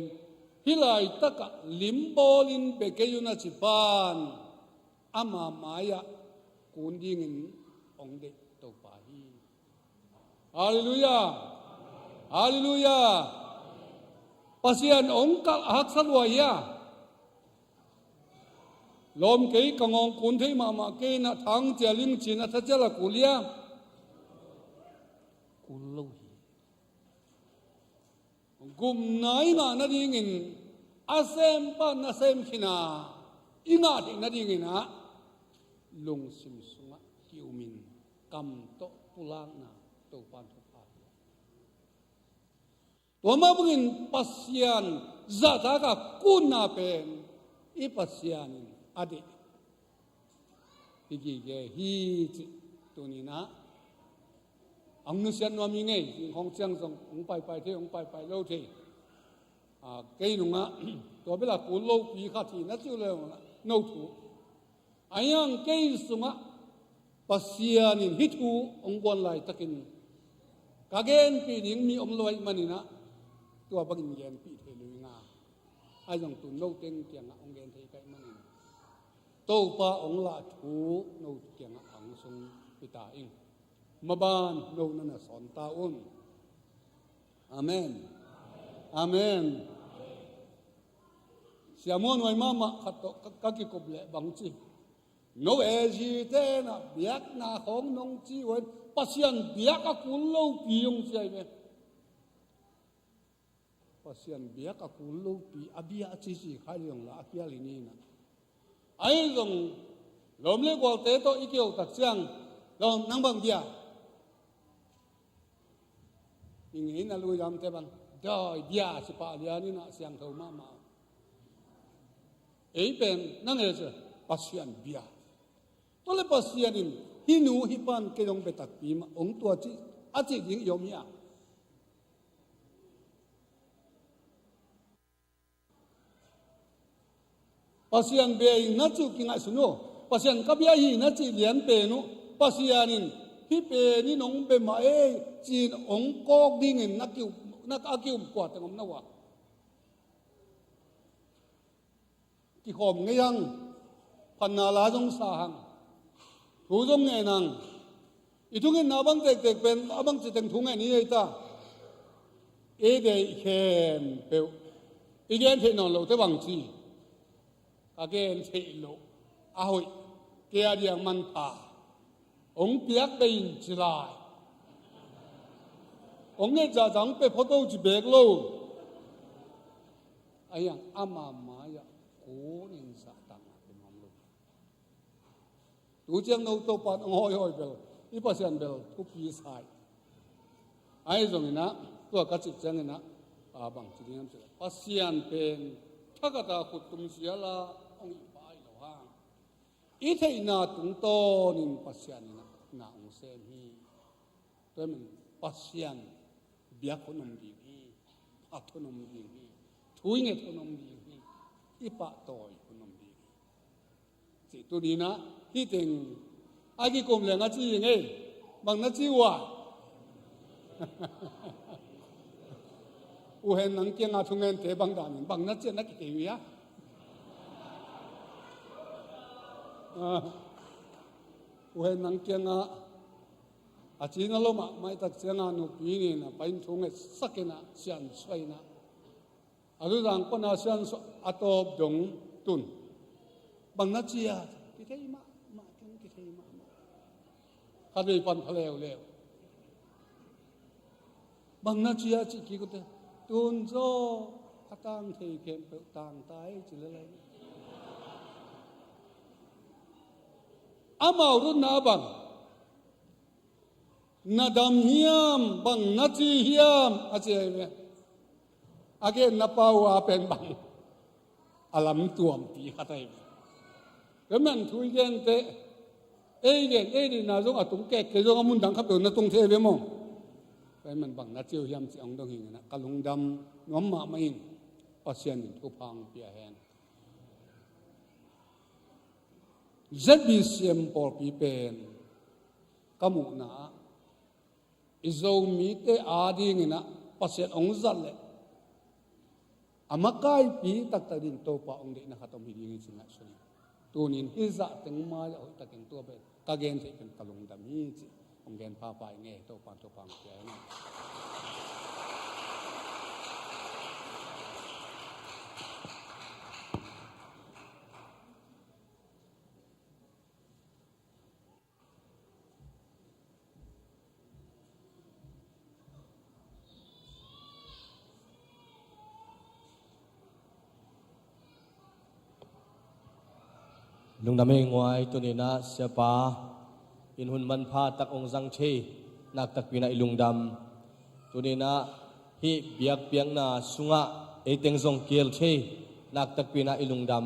hih laitakah limbawlin bia kei un a ci pan ama mai-ah kun dingin hong deih Topa hi. Halleluiah. Halleluiah. Pasian hong kalh a haksa lua hia? Lawm kei, ka ngawng kun thei mahmah kei, na thang cia ling cin a tha cia la kul hia? Kul lo hi. Gupna i ngah nadingin a sempa na sem khin a i ngah theih nadingin ah lungsim sungah ki-umin kam tawh pulakna Topan thupha hi. Tua mah bangin Pasian zahtak a kunna pen i Pasian in a deih hi gige hi cih tuninah ang nusiat nuam hi ngei. Hong ciang zong hong paipai thei, hong paipai lo thei. A, kei nungah tua bela kul lopi khat hi na cih uh le no thu. Ahi hang kei sungah Pasian in hih thu hong guan laitakin ka genpih ding mi om lo ahih maninah tua bangin genpih thei lo hi nga. Ahi zong tu no teng kiangah hong gen thei ka hih manin Topa hong lah thu no kiangah hong sung pita ing. Maban no na na sawn ta un. Amen. Amen. Siamuan huai mahmah khat tawh ka, ka kikup leh bangci, no A G te na biakna khawng nong ci huai, Pasian biak a kul lopi hong ci ai ve. Pasian biak a kul lopi a bia a cici khai liang la a pial hi nina. Ahi zong lawm le gualte tawh i kio tak ciang, lawm nang bang bia? I ngeina luidamte bang dawi bia si pah lianinah siangtho mahmah. Ei pen nang e cia Pasian bia. Tua le Pasian in hih nu hih pan kei dong betakpi mah hong tua cih a cih ding i om hi a. Pasian bia hi na cih uh kingaihsun uh. Pasian ka bia hi na cih lian pen uh. Pasian in hih pen in hong bia mah ei ci-in hong kawk dingin na kium, na a kium kua teng om na uh a. Kikhawm ngei hang, phatna la zong sa hang, thu zong ngen hang. I thungetna a bang tektek pen a bang citeng thu ngen i ei ta. I deih khempeuh i gen theih nawn lote bang ci, ka gen theih loh a hoih, kei a diang manpha, hong piak bei in ci lai. Hong nget zahzah hong pia photo ci bek lo. Ahi hang ama mai-ah kunin zahtakna pe nuam lo. Tu ciang no Topa in hong hawihawi bel, i Pasian bel thupi sa hi. Ahi zonginah tua ka cih cianginah, a, bang ci ding hiam cih leh, Pasian pen thakhat a khut tum siala hong hi pa ahi lo hang, i theihna tungtawnin Pasian inah na hong sem hi. Tua ahih manin Pasian Biak hun om ding hi. Phat hun om ding hi. Thu i nget hun om ding hi. I pahtawi hun om ding hi. Cih tuni-in ah hih teng a kikum leng a ci hi ing ei. Bang na ci uh a? U Hen, nang kiangah thungente bang danin bang na ci a na kithei uh hia? Ah, U Hen, nang kiangah a cina lua mahmah i tak ciangah nupi nih in a pa in thu ngetsak in ah siansuah in ah, a luzang pana siansuah a tawp dong tun. Bang na ci a? Kithei mahmah keng, kithei mahmah. Khatvei pan pha leuleu. Bang na ci a cih kik uh teh, tun zaw a tang thei khempeuh tang ta ei, ci lel ei. Amau rutna bang, na dam hiam, bang na ci hiam, a ci ei ve. A genna pa uh a pen bang, a lamtuampi khat ahi ve. Tua ahih manin thu i gen teh, ei gen, ei deihna zong a tung kek kei zong a mun dang khat peuh na tung thei ve maw. Tua ahih manin bang na ci uh hiam cih hong dong hi ing in ah, ka lungdam nuam mahmah ing. Pasian in thupha hong pia hen. Z B C M pawlpi pen ka muhna ah i Zomite adingin ah Pasian hong zat leh a makaipi taktak dingin Topa hong deihna khat om hi ding hi ci ngaihsun ing. Tuni-in hih zah teng mai-ah hoihtakin tua pen ka gen theih pen ka lungdam hi cih hong gen phapha ing ei. Topa in thupha hong pia hen. Lungdam hi nguai. Tuni-in ah Siapa in hun manpha tak hong zang thei, nakpitakpi in ah i lungdam. Tuni-in ah hih biakpiakna sungah ei teng zong kihel thei, nakpitakpi in ah i lungdam.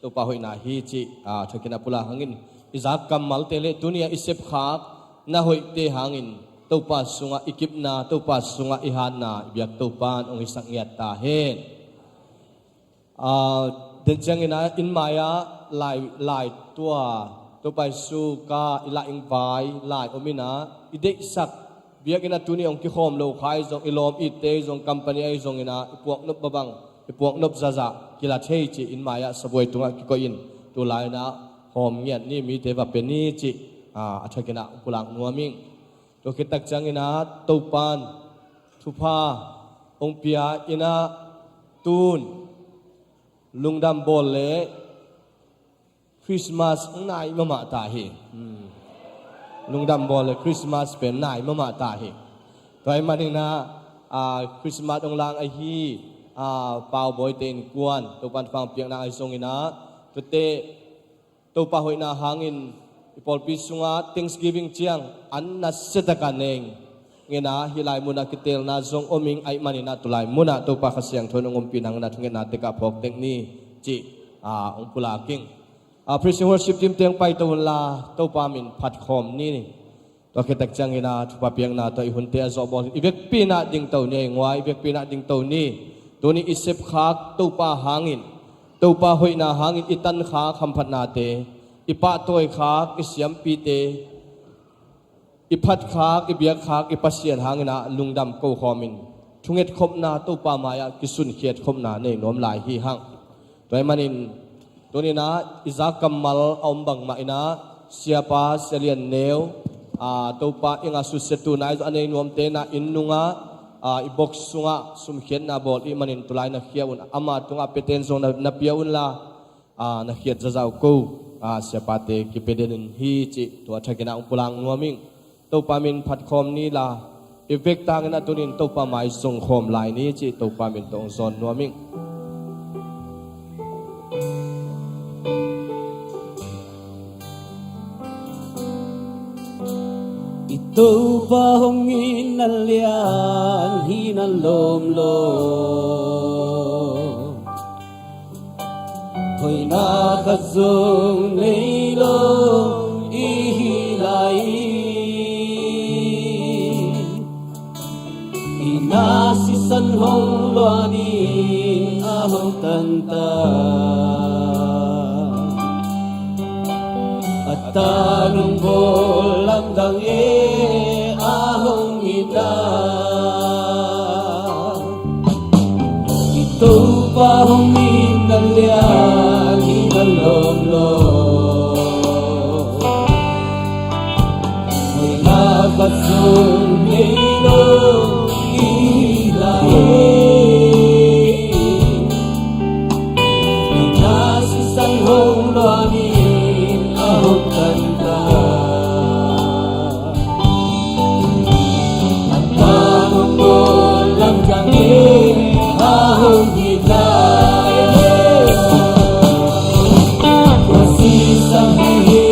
Topa hoihna hi cih, aa, a thakin ah pulak hangin, i zak kammalte le tuni-a i sepkhak na hoihte hangin Topa sungah i kipna, Topa sungah i hatna i biak Topa in hong hisak ngiat ta hen. Aa, den ciangin ah inn mai-ah lai, lai tua, Topa Jesu ka i laihna vai lai om in ah i deihsak biakinn ah tuni hong kikhawm lo kha ahi zong, i lawm itte ahi zong, company ahi zongin ah i puaknop babang, i puaknop zahzah kila thei cih inn mai-ah sabuai tungah kikoih in, tulai-in ah hawm ngiat ni, mite va pia ni cih, aa, a thakin ah pulak nuam ing. Tua khit tak ciangin ah Topa in thupha hong pia in ah tun lungdam bawl le Christmas hong nai mahmah ta hi. Hmm. Lungdam bawl le Christmas pen nai mahmah ta hi. Tua ahih manin ah, aa, Christmas hong lang ahi, aa, Pau Bawite innkuan, Topa in thupha hong piakna ahi zongin ah, tuate Topa hoihna hangin i pawlpi sungah Thanksgiving ciang an nasia takin neng in ah, hih lai munah kiteelna zong om ing, ahih manin ah tulai munah Topa Kha Siangtho in hong ompih nang in ah thungetna tek ah phawk tek ni cih, aa, hong pulak ing. Aa, praise and worship team teng paito unla, Topa min phat khawm ni. Tua khit tak ciangin ah thupha piakna tawh i hunte a zawh bawl hi. I vekpi in ah dingto ni, ei nguai, i vekpi in ah dingto ni. Tuni i sepkhak Topa hangin, Topa hoihna hangin i tankhak hamphatnate, i pahtawikhak i siampite, i phatkhak, i biakkhak i Pasian hangin ah lungdam ko khawmin, thungetkhopna, Topa mai-ah kisunkhiatkhopna nei nuam lai hi hang. Tua ahih manin, tuni-in ah i zak kammal a om bangmah in ah, Siapa Sia Lian Neu, aa, Topa in a susia tu nai zaw a nei nuamte in ah inn nungah, aa, i box sungah sumkhiatna bawl i hih manin tulai na khia un, ama tungah piaten zong na, na pia unla, aa, na khiat zahzah uh ko, aa, siapate kipia den in hi cih tua a thakin ah hong pulak nuam ing. Topa min phat khawm ni la, i vek tangin ah tuni-in Topa mai zong khawm lai ni cih Topa min tawh hong zawn nuam ing. I Topa hong in a lian hi na lawm lo. Hoihna khat zong nei lo i hi lai. I Na sisan hong luan in a hong tanta, a tan hong bawl lamdang e a hong itna. I Topa hong itna lian hi na lawmlawm. Hoihna khat zong nei lo i hi lai. Hoihna sisan hong luan in a hong tanta. A tan hong bawl lamdang e a hong itna. Tua sisan hi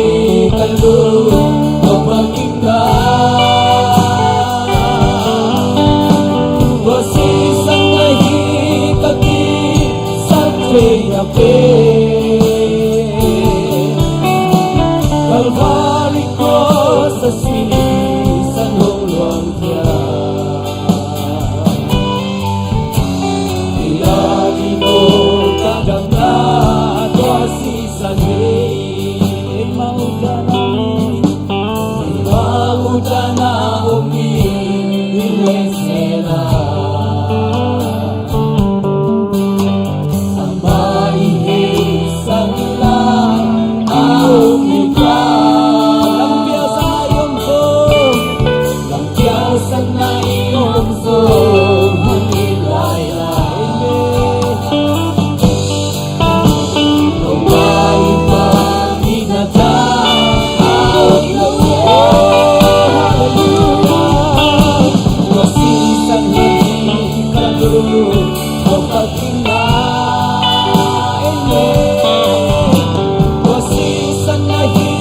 ka lungdam a kingak. Tua sisan hi ka kisat thei a pen. Calvary cross a sisan hong luang khia. Lampial sang na i om zo, lampial sang na i om zo, hun i lai lai. Amen. Topa i pan i na ta, a om lo. Oh, hallelujah. Tua sisan hi ka lungdam a kingak. Amen. Tua sisan hi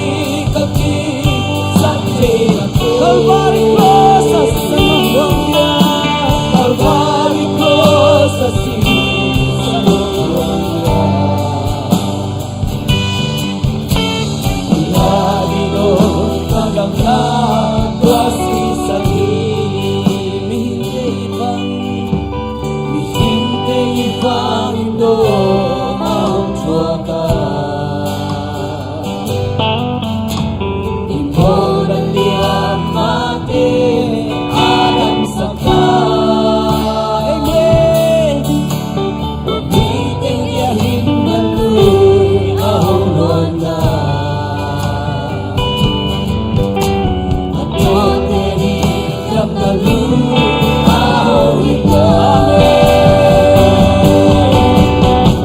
ka kisat thei a pen. Calvary cross a sisan hong luang khia. Calvary cross a sisan hong luang khia. Tua sisan hi. Mihingte i vang, mihingte i vang in dawng a hong thuak a. I mawhna lian mahte a damsak a. Amen. Mite i a hing na lui a hong luanna. A tuate i dam na lui a hong itna. Amen.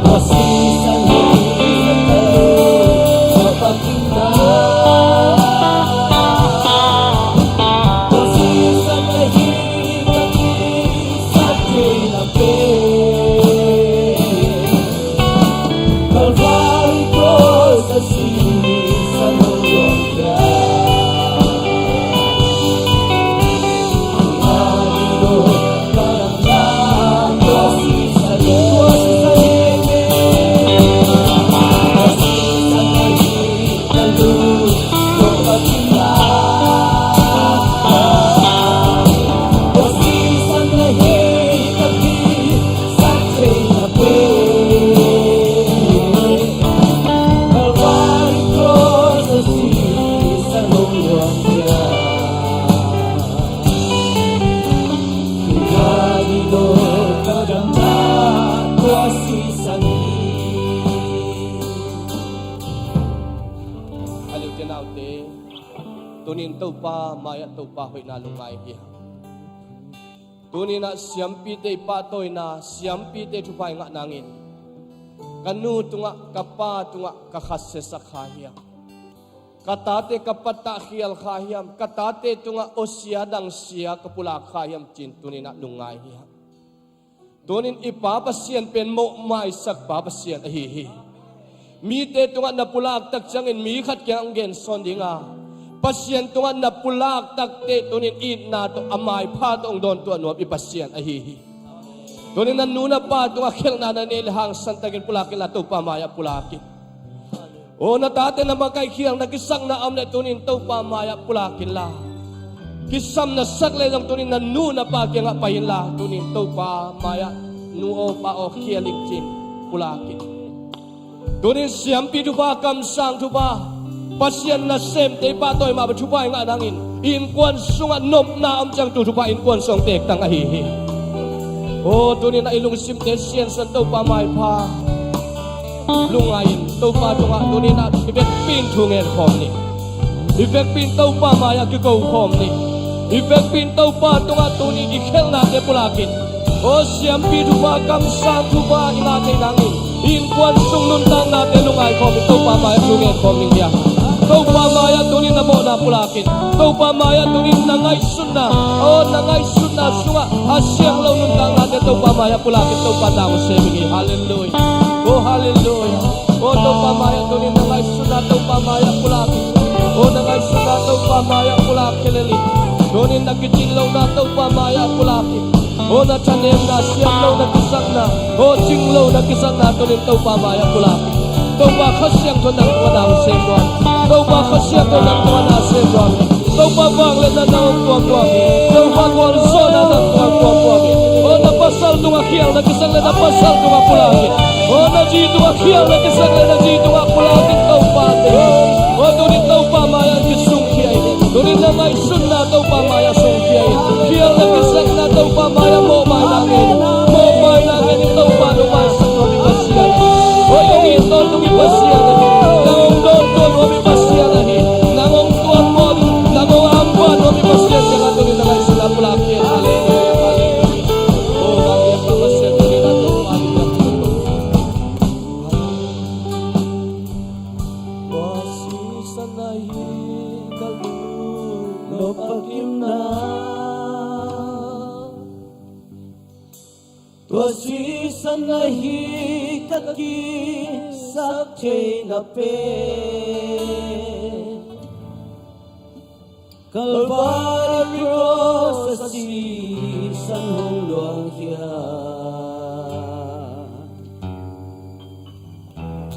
Tua sisan hi ka lungdam a kingak. Tua sisan hi ka kisat thei a pen. Calvary cross a sisan hong luang khia. A liute naute, tunin Topa mai-ah Topa hoihna lungngai hi hang. Tuninah siampite i pahtawina, siampite thupha i ngah nangin ka nu tungah, ka pa tungah ka khatsiasak kha hiam? Ka tate ka pattah khial kha hiam? Ka tate tungah awsia dangsia ka pulak kha hiam? Ci-in tuninah lungngai hi hang. Tunin i Pa Pasian pen mawhmaisak Pa Pasian ahi hi. Mite tungah na pulak tak ciangin mi khat kiang hong gensawn dinga, Pasian tungah na pulak takteh tunin itna tawh a maipha tawh hong dawntuah nuam i Pasian ahi hi. Tunin na nu na pa tungah khelhna na neih leh hangsan takin pulak inla Topa mai-ah pulak in. Aw, na tate na makaihkhialna kisakna a om leh tunin Topa mai-ah pulak inla. kisam na sak leh zong tunin na nu na pa kiangah pai inla, tunin Topa mai-ah nu aw pa aw khial in ci-in pulak in. Tunin siampi thupha, kamsang thupha, Pasian nasemte i pahtawi mah bang thupha i ngah nangin i innkuan sungah nopna om ciang tu thupha innkuan sung tektang ahi hi. Aw, tunin ah i lungsimte siansuan Topa maipha lungngai in Topa tungah tunin ah i vekpi in thu ngen khawm ni. I vekpi in Topa mai-ah kiko khawm ni. I vekpi in Topa tungah tunin i khelhnate pulak in. Aw, siampi thupha, kamsang thupha i ngah theih nangin i innkuan sung nuntaknate lungngai khawm in Topa mai-ah thu ngen khawm ning hia. Topa mai-ah tunin na mawhna pulak in. Topa mai-ah tunin na ngaihsutna, aw, na ngaihsutna sungah a siang lo nuntaknate Topa mai-ah pulak in Topa tang sem ing hi. Halleluiah. Aw, halleluiah. Aw, Topa mai-ah tunin na ngaihsutna Topa mai-ah pulak in. Aw, na ngaihsutna Topa mai-ah pulak khia lel in. Tunin na kicin lohna Topa mai-ah pulak in. Aw, na thanemna, siam lo na kisakna, aw, cing lo na kisakna tunin Topa mai-ah pulak in. Topa Kha Siangtho nang tungah na hong sem nuam. Topa Kha Siangtho nang tungah na sem nuam. Topa vangliatna nang hong tuam nuam hi. Topa gualzawhna nang tungah hong tuam nuam hi. Aw, na pasal tungah khial na kisak leh na pasal tungah pulak in. Aw, na zi tungah khial na kisak leh na zi tungah pulak in Topa te. Aw, tunin Topa mai-ah kisungkhia in. Tunin na ngaihsutna Topa mai-ah sungkhia in. Khial na kisakna Topa mai-ah mawhmaina ngen in. Mawhmaina ngen in Topa nong maisak nuam i Pasian. Aw, hong it tawntung i Pasian ahi. Nang hong dawn tuan nuam i Pasian ahi. Nang hong tuan nuam, nang hong hampha nuam i Pasian ciangah tunin na ngaihsutna pulak khia in. Halleluiah, halleluiah. Aw, vangliatna Pasian tunin na Topa nong Tua sisan ahi ka lung nop a kimna. Tua sisan ahi ka kisak theihna pen. Calvary Cross a sisan hong luang khia.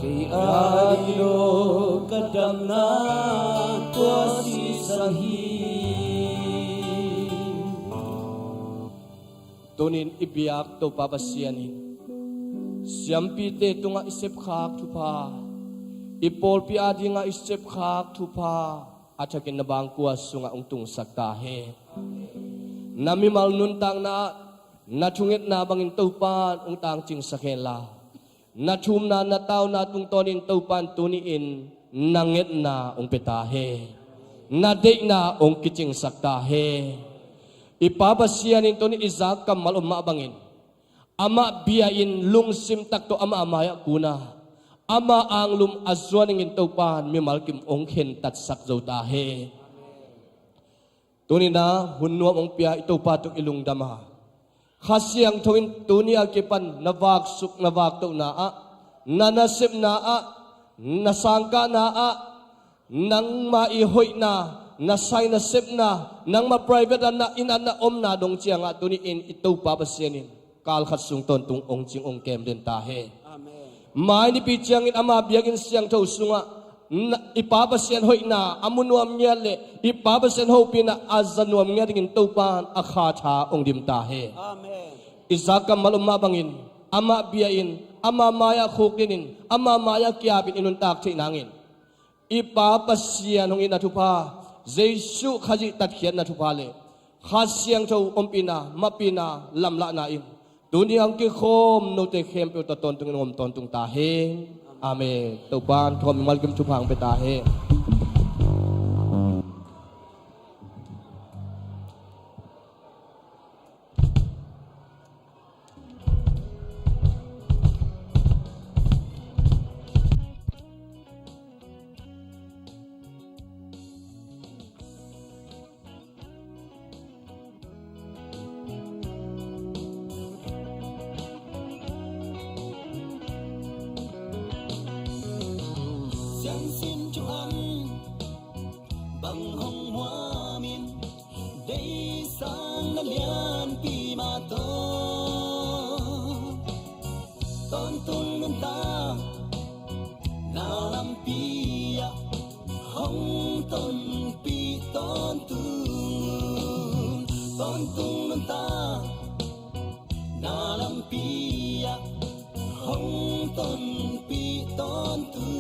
Kei ading lo ka damna tua sisan hi. Tunin i biak Topa Pasian in siampite tungah i sepkhak thupha, i pawlpi adingah i sepkhak thupha a thakin na bangkua sungah hong tungsak ta hen. Na mimal nuntakna ah na thungetna bangin Topa in hong tangcingsak henla, na thumna na tauna tungtawnin Topa in tuni-in na ngetna hong pia ta hen. Na deihna hong kicingsak ta hen. I Pa Pasian in tuni i zak kammal om mah bangin amah bia-in lungsim tak tawh amah a mai-ah kun a, ama anglum a zuan dingin Topa in mimal kim hong khentatsak zo ta hen. Tuni-in ah hun nuam hong pia i Topa tungah i lungdam a, Kha Siangtho in tuni a kipan na vaksuk na vaktohna ah, na nasepna ah, na sangkahna ah, nangmah i hoihna, na sai na sepna, nangmah private ah na inn ah na omna dong ciangah tuni-in i Topa Pasian in kal khat sung tawntung hong cing hong kem den ta hen. Amen. Mai nipi ciangin ama biakinn siangtho sungah na, i Pa Pasian hoihna a mu nuam ngiat le i Pa Pasian hopihna a za nuam ngiat dingin Topa in a kha tha hong dim ta hen. Amen. I zak kammal om mah bangin amah bia-in, ama mai-ah khukdin in, ama mai-ah kiapin i nuntak theih nangin i Pa Pasian hong itna thupha, Jesuh Khazih tatkhiatna thupha le Kha Siangtho ompihna, mapihna, lamlahna in tuni a hong kikhawm note khempeuh tawh tawntungin hong om tawntung ta hen. Amen. Topa in thawm mimal kim thupha hong pia ta hen. Siangsin thu-am bang hong muam in, deihsakna lianpi mah tawh tawntung nuntakna lampi ah hong tonpih tawntung. pi-ah hong ton